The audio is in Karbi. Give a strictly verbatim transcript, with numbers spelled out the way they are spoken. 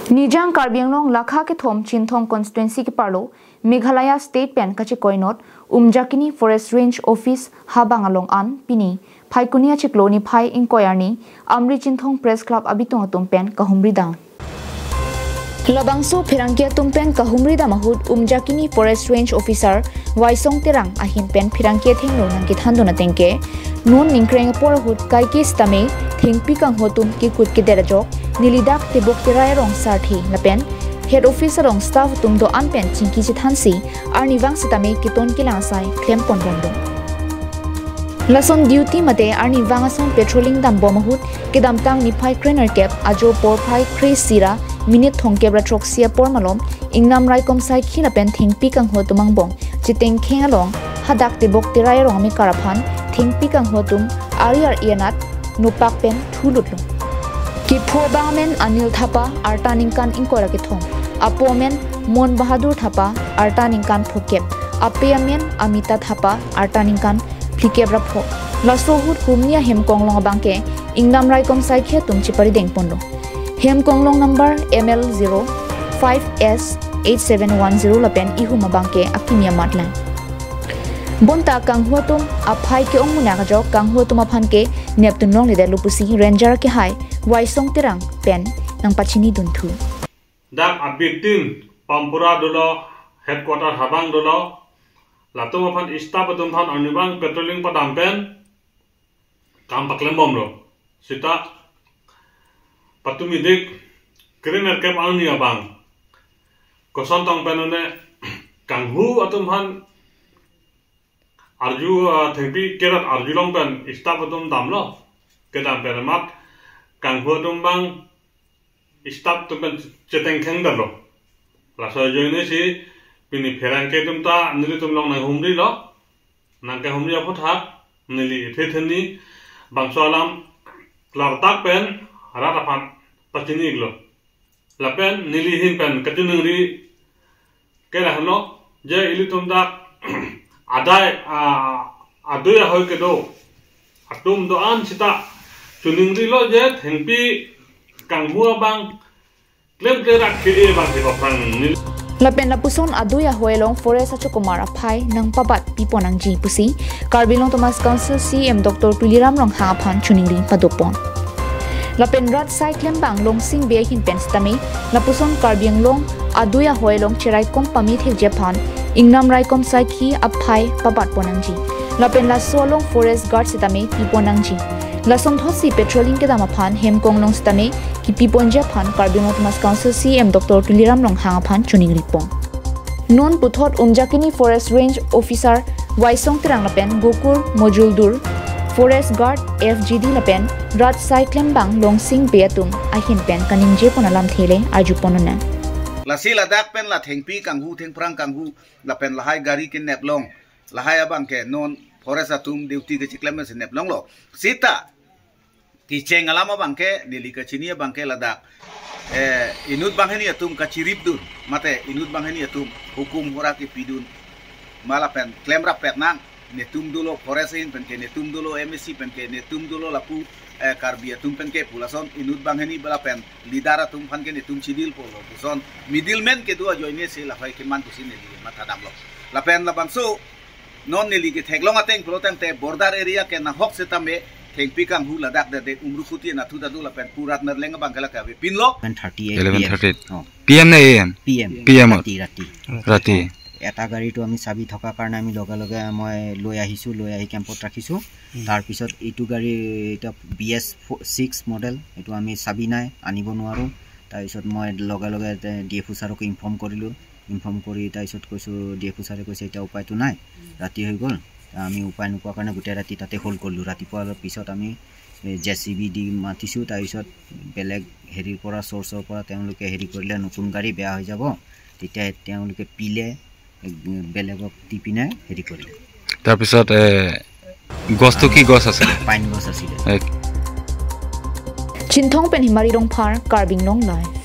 Nijang Karbi Anglong lakha kethom Chinthong constituency keparlo Meghalaya State pen kachikoinot Umjakini Forest Range Office habang along an pini Phaikuni achiklo niphai ingkoi arni Amri Chinthong Press Club abitung atum pen kahumri dam. Labangso pherangke atum pen kahumri dam ahut Umjakini Forest Range Officer Waisong Terang ahin pen pherangke athengno nangkethan dun ateng ke, non ningkreng apor ahut kaike sitame thengpi kanghu atum kekut kedet ajok neli dak Tebok Terai arong sarthe lapen head office along staff atum do-an pen chingki chethansi arnivang sitame keton kelang asai klem pon bomlo. Lason duty mate arnivang ason patrolling dam bom ahut kedamtang niphai krenerkep ajo porphai kre-isi ra minute thomkep ra throksi apor malom ingnam raikom saikhi lapen thengpi kanghu atum angbong Chitengkheng along hadak Tebok Terai arong amekar aphan thengpi kanghu atum ari ar-i anat nopak pen thulutlo. Kepho abang amen Anil Thapa, arta ningkan ingkoi ra kethom. Apo amen Mon Bahadur Thapa, arta ningkan phokep. Ape amen Amita Thapa, arta ningkan phlikep ra pho. Laso ahut humni ahem konglong abang ke ingnam raikom saikhi atum cheparideng ponlo. Hem konglong number M L zero five S eight seven one zero lapen ihum abang ke akimi amat lang. Bonta kanghu atum aphai ke-ong munak ajok kanghu atum aphan ke nepdun longledetlo pusi ranger kehai Waisong Terang pen nangpachini dunthu. Dak abitin Pampura dolo, headquarter habang dolo, latum aphan staff atum aphan arnivang patrolling padam pen kam paklem bomlo. Sita patumi dik krenerkep arni abang koson tong pen one kanghu atum aphan arju, ah, thengpi kerat arjulong pen staff atum damlo. Kedam pen amat kanghu atum abang staff atum pen Chitengkheng damlo. Laso ajoine si pini pherangke atum ta nelitum along nanghumrilo. Nangkehumri aphuthak neli ethetheni bangso alam klardak pen rat aphan pachini-iklo. Lapen neli ahin pen kachiningri ke lahenlo, je ilitum dak adai, ah, adui ahoi kedo atum do-an sita chiningrilo je thengpi kanghu abang klemkle rak ke-e abang si aphrang neli. Lapen lapuson adui ahoi along forest achokomar aphai nangpabat pipon nangji pusi Karbi Anglong Autonomous Council C E M Doctor Tuliram Ronghang aphan chiningri padopon. Lapen rat sai klembang Longsing Bey ahin pen sitame lapuson Karbi Anglong adui ahoi along cheraikom pame thekji aphan ingnam raikom saikhi aphai pabat pon nangji. Lapen laso along forest guard sitame pipon nangji. Lasonthotsi patrolling kedam aphan hem konglong sitame kipi ponji aphan Karbi Anglong Autonomous Council C E M Doctor Tuliram Ronghang aphan chiningri pon. Non puthot Umjakini Forest Range Officer Waisong Terang lapen Gokur Mojuldur, Forest Guard F G D lapen rat sai klembang Longsing Bey atum ahin pen kaningje pon alamthe le arju pon nang. Lasi ladak pen la thengpi kanghu, thengphrang kanghu, lapen lahai gari keneplong, lahai abang ke non forest atum duty kechiklem si neplonglo. Sita kecheng alam abang ke, neli kachini abang ke ladak, eh, inut banghini atum kachiripdun, mate inut banghini atum hukum hura kepidun, ma lapen klemrap pet nang, netum dolo forest ahin pen ke, netum dolo M A C pen ke, netum dolo lapu, eh, Karbi atum pen ke pu lason inut banghini ba lapen leader atum aphan ke netum chidil polo puson middleman kedo ajoine si lahai keman pusi neli matha damlo. Lapen labangso non neli ketheklong ateng pulo tangte border area ke nahok sitame thengpi kanghu ladak dede Umrukuti nathu dadu lapen purat nerleng abang ke la kave pinlo. Eleven thirty-eight Eleven thirty-eight. Oh, P M নে A M? P M। P M। ৰাতি, ৰাতি। ৰাতি। এটা গাড়ীটো আমি চাবি থকাৰ কাৰণে আমি লগে লগে মই লৈ আহিছোঁ, লৈ আহি কেম্পত ৰাখিছোঁ। তাৰ পিছত এইটো গাড়ী এতিয়া বি এছ ছিক্স মডেল, এইটো আমি চাবি নাই, আনিব নোৱাৰোঁ। তাৰপিছত মই লগে লগে ডি এফ অ' ছাৰকো ইনফৰ্ম কৰিলোঁ। ইনফৰ্ম কৰি তাৰপিছত কৈছোঁ, ডি এফ অ' ছাৰে কৈছে এতিয়া উপায়তো নাই, ৰাতি হৈ গ'ল। আমি উপায় নোপোৱাৰ কাৰণে গোটেই ৰাতি তাতে হোল্ড কৰিলোঁ। ৰাতিপুৱাৰ পিছত আমি জে চি বি দি মাতিছোঁ, তাৰপিছত বেলেগ হেৰিৰ পৰা, চ'ৰ্চৰ পৰা তেওঁলোকে হেৰি কৰিলে, নতুন গাড়ী বেয়া হৈ যাব, তেতিয়া তেওঁলোকে পিলে, বেলেগক দি পিনে হেৰি কৰিলে। তাৰপিছত, এ, গছটো কি গছ আছিলে? পাইন গছ আছিলে। এ, Chinthong pen Himari Rongphar, Karbi Anglong Live.